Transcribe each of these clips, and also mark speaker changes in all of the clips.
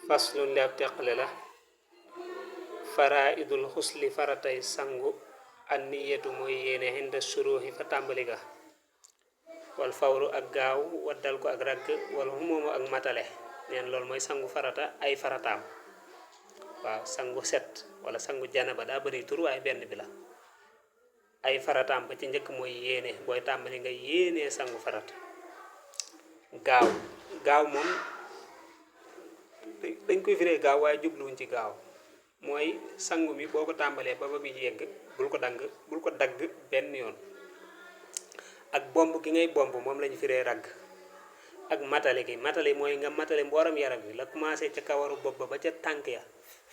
Speaker 1: faslun li ab teqale la faraidul xusli faratay sangu an niyatu mooy yéene hinda suruhi fa tàmbali ga wal fawru ak gaaw waddal ko ak ragg wala humoomu ak matale neen loolu mooy sangu farata ay farataam waaw sangu set wala sangu janaba daa bëri tur waaye benn bi la ay farataam ba ci njëkk mooy yéene booy tàmbali nga yéenee sangu farata gaaw gaaw moom dañ koy firee gaaw waaye jubluwuñ ci gaaw mooy sangu mi boo ko tàmbalee ba muy yegg bul ko dagg benn yoon ak bomb gi ngay bomb moom lañu firee ragg ak matale gi matale mooy nga matale mbooram yaram wi la commencé ca kawaru bopp ba ca tànk ya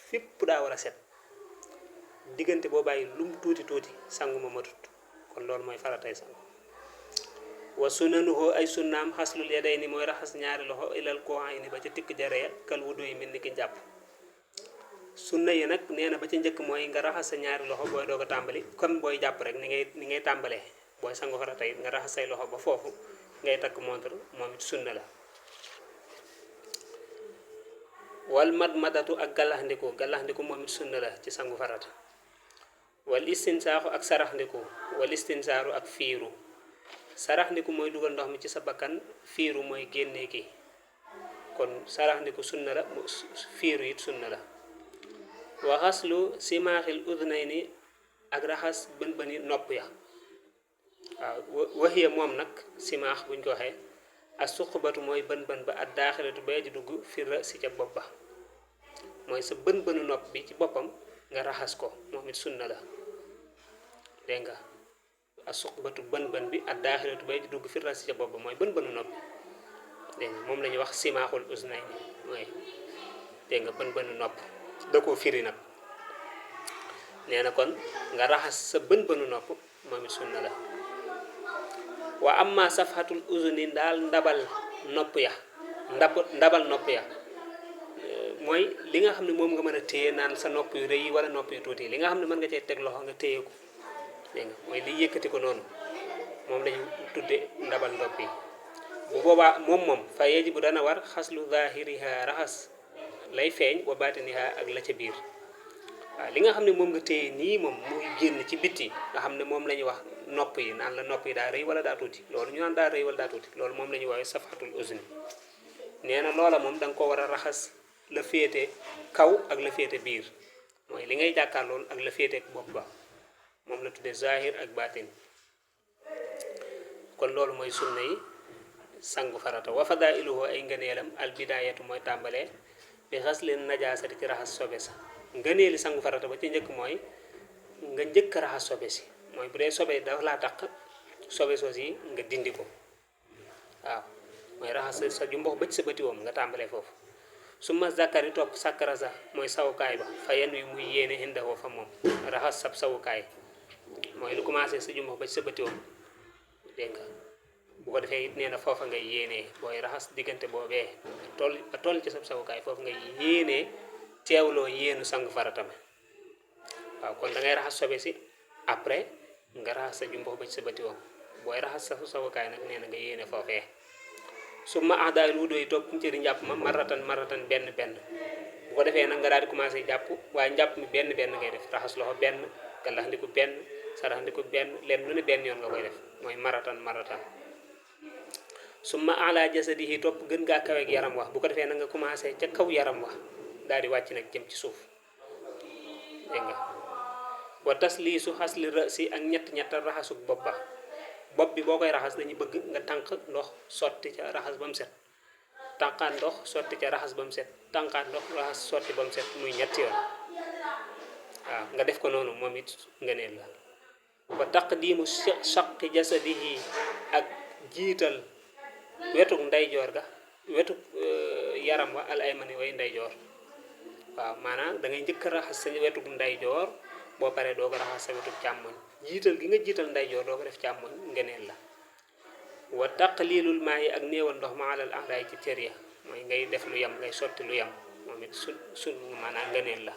Speaker 1: fépp daa war a set diggante boo bàyyi lum tuuti sangu ma matut kon loolu mooy faratay sangu wa sunanuhu ay sunnaam xaslul yaday ni mooy raxas ñaari loxo ilal koay ni ba ca tikk jaree kal wudu yi mel ni ki jàpp sunna yi nag nee na ba ca njëkk mooy nga raxas sa ñaari loxo booy doog a tàmbali comme booy jàpp rek ni ngay tàmbalee booy sangu farata it nga raxas say loxo ba foofu ngay takk montre moom it sunna la wal madmadatu ak gallaxndiku moom it sunna la ci sangu farata wal istinsaaxu ak saraxndiku wal istinsaaru ak fiiru saraxndiku mooy dugal ndox mi ci sa bakkan fiiru mooy génnee ki kon saraxndiku sunna la fiiru it sunna la wa xaslu simaaxil udnayni ak raxas bën-bëni nopp ya waaw waxiya moom nag simaax buñ ko waxee ak suqbatu mooy bën-bën ba ak daaxilatu ba ji dugg fira si ca bopp ba mooy sa bën-bënu nopp bi ci boppam nga raxas ko moom it sunna la dégg nga ak suqbatu bën-bën bi ak daaxilatu ba ji dugg fira si ca bopp ba mooy bën-bënu nopp dégg nga moom la ñuy wax simaaxul usnayni mooy dégg nga bën-bënu nopp da koo firi nag nee na kon nga raxas sa bën-bënu nopp moom it sunna la wa amma safhatul uzuni daal ndabal nopp ya mooy li nga xam ne moom nga mën a téye naan sa nopp yu rëy yi wala nopp yu tuuti li nga xam ne mën nga cee teg loxo nga téye ko dégg nga mooy li yëkkati ko noonu moom lañu tudde ndabal nopp yi bu boobaa moom fa yajibu dana war xaslu zahiriha raxas lay feeñ wa batiniha ak la ca biir waaw li nga xam ne moom nga téye nii moom muy génn ci bitti nga xam ne moom la ñuy wax nopp yi naan la nopp yi daa rëy wala daa tuuti loolu ñu naan daa rëy wala daa tuuti loolu moom la ñuy woowee safhatul uzni nee na loola moom da nga ko war a raxas la féete kaw ak la féete biir mooy li ngay jàkkaar loolu ak la féete bopp ba moom la tuddee zahir ak batin kon loolu mooy sunna yi sangu farata wa fadailuhu ay ngëneelam al bidayatu mooy tàmbalee bi xaslin najaasati ci raxas sobe sa ngëneeli sangu farata ba ci njëkk mooy nga njëkk raxas sobe si mooy bu dee sobe dafa laa taq sobe soos yi nga dindi ko waaw mooy raxas sa jumbox bëcc sa bëti woom nga tàmbalee foofu su ma zakari topp sakkara sa mooy sawukaay ba fa yenn yu muy yéene indawoo fa moom raxas sab sawukaay mooy lu commencé sa jumbox bëcc sa bëti woom dégg nga bu ko defee it nee na foofa ngay yéenee booy raxas diggante boobee ba toll ci sab sawukaay foofu ngay yéenee teewloo yéenu sangu faratama waaw kon da ngay raxas sobe si après nga raxas sa jumbox ba ci sa bëti woom booy raxas sa sawukaay nag nee na nga yéene foofee su ma ahdaay lu doy topp cëri njàpp ma maratan benn bu ko defee nag nga daal di commencé jàpp waaye njàpp mi benn ngay def raxas loxo benn gallaxndiku benn saraxndiku benn leen lu ne benn yoon nga koy def mooy maratan su ma ala jasadihi topp gën ngaa kaweeg yaram wax bu ko defee nag nga commencé ca kaw yaram wax daal di wàcc nag jëm ci suuf dégg nga wa tasliisu xasli rasi ak ñett raxasuk bopp bi boo koy raxas dañuy bëgg nga tànq ndox sotti ca raxas ba mu set tànqaat ndox sotti ca raxas ba mu set tànqaat ndox raxas sotti ba mu set muy ñetti yoon waaw nga def ko noonu moom it ngëneel la wa taqdimu shaqi jasadihi ak jiital wetuk ndeyjoor ga wetuk yaram wa al aymani way ndeyjoor waaw maanaam da ngay njëkk a raxas sa wetuk ndeyjoor boo paree doo ko raxas sa wetuk càmmoñ jiital gi nga jiital ndeyjoor doo ko def càmmoñ ngeneel la wa taqlilul maa yi ak néewal ndox ma alal ahdaay ci cër ya mooy ngay def lu yam ngay sotti lu yam moom it sun maanaam ngeneel la